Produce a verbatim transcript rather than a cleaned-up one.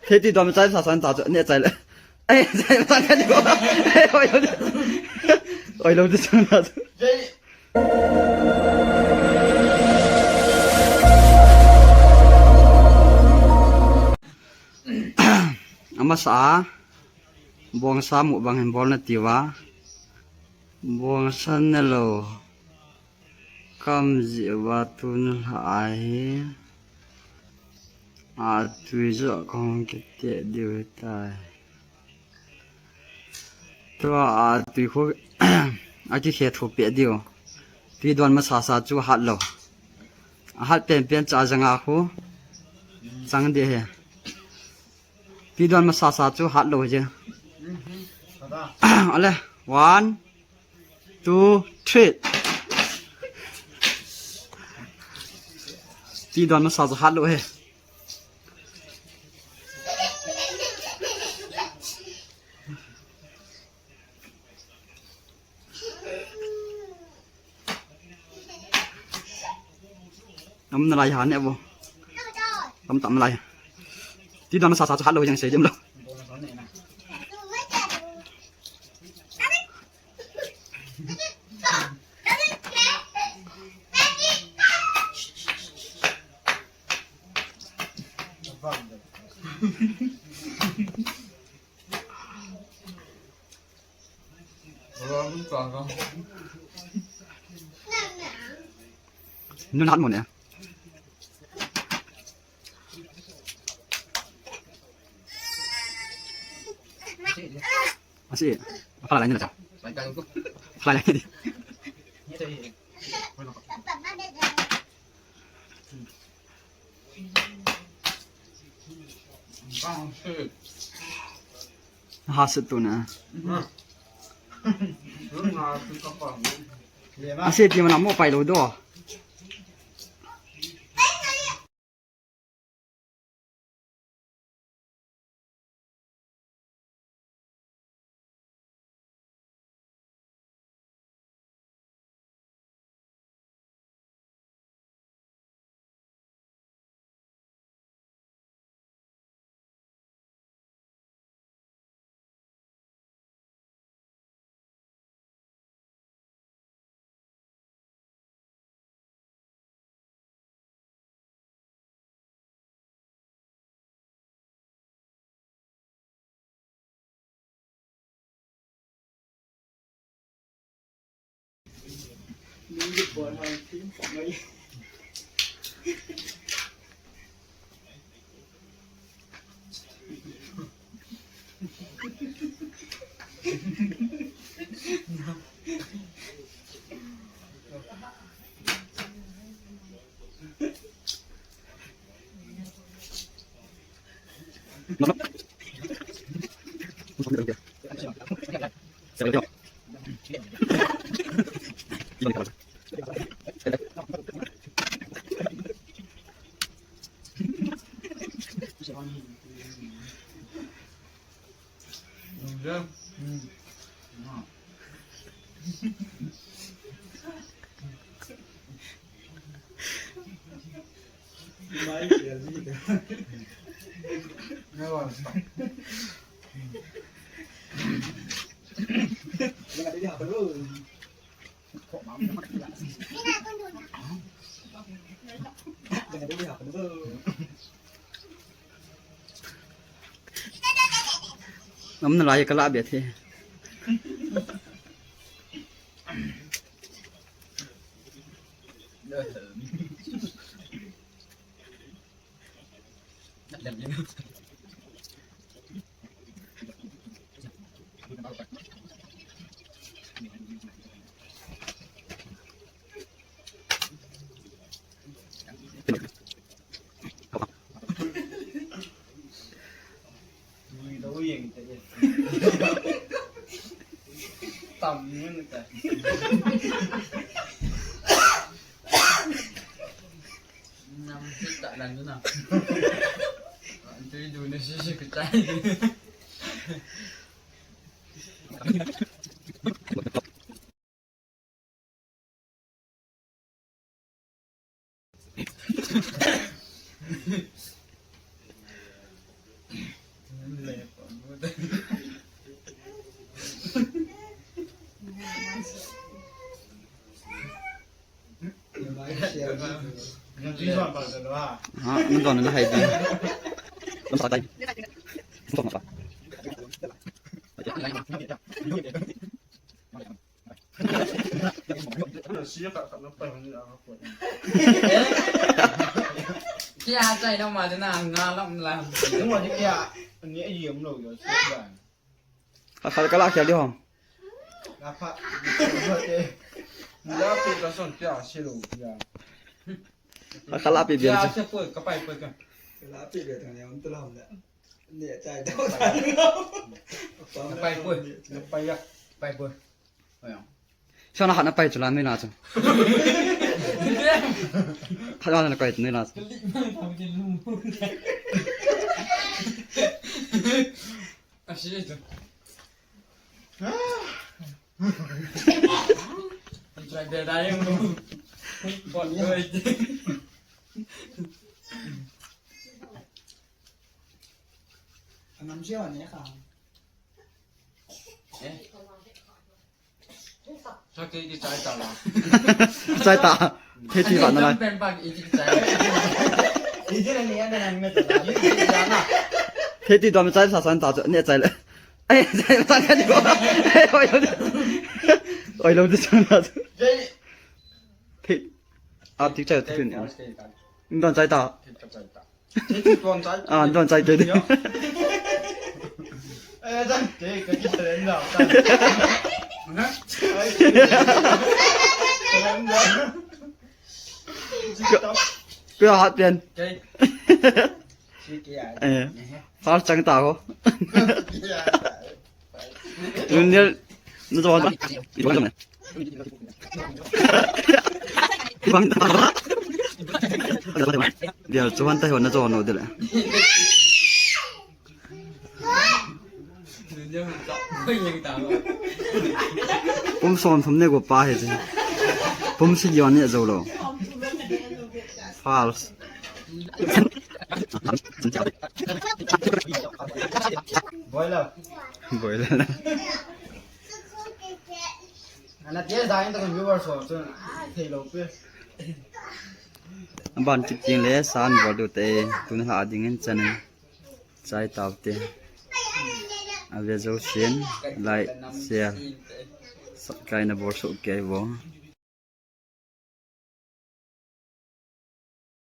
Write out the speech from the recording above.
Thei ti don chai sa san ta chu ne chai le. Ai, chai sa ka ni ko. Ai, oi lo. Oi lo ti chang na chu. Amasa a, bongsa mukbang hin bol nati uva. Bongsa ne lo. Kam ji uva tun la ahi. A tui jo kong kiti diu tai. Tua a tui khu a kikhe thu pe diu. Tui don masa sa chu hat lo. A hat pen pen cha janga khu. Chang de he. Tui don masa sa chu hat lo je. Ale, one, two, three. Tui don masa sa hat lo he. Am nalai ha ne bo. Tam tam nalai. Tui don masa sa chu hat lo jeng sei dim lo. Nun hat mo ne. Asi, apa lainnya, Cak? Apa lainnya di? Ha, situ na. Asi, di mana mo pai lo do. Nam nalai kala bia the. Tam ni ta. Nam hita lang na. Ang tuwi doon na siya sa kutay. Ha, nung don na hai di. Lam sa tai. Nung don na pa. Kia chai no ma na nga lam la. Nung wa ni kia ni ai yem lo yo. Ka kal kala kia di hom. La pa. La pe ka son kia si lo kia. Ka kala pe bian. Kia se poi ka pai poi ka. Ka la pe bian ne on tu lam da. Ne chai da. Ka pai poi. Ka pai ya. Pai poi. Sana hana pai chu la ni na chu. Hana na kai ni na chu. Así es. Try de dar un bot. Anam siya ne ka. Eh. Chai ta. Thei ti va na lai. Thei ti dom chai sa san ta chu ne chai le. Ai, chai ta ka ni ko. Oi lo. Oi lo ti san ta chu. Thei. A ti chai tu ni. Don chai ta. Thei ti don chai. A, don chai te. Eh, dan te ka ki surrender. Surrender. Kya hat pen? Eh. Fast chang ta ho. Junior, na jawang ta. Dia chuan ta ho na jawang no dile. Pum som thum ne go pa he. Pum si yon ne zo lo. False. Boiler. Boiler. Ana te da in ta kan viewer so chun a thei lo pe. Ban kit ting le san bol du te tun ha ding in channel chai tau te. A ve zo sien like share subscribe na bol so ke bo.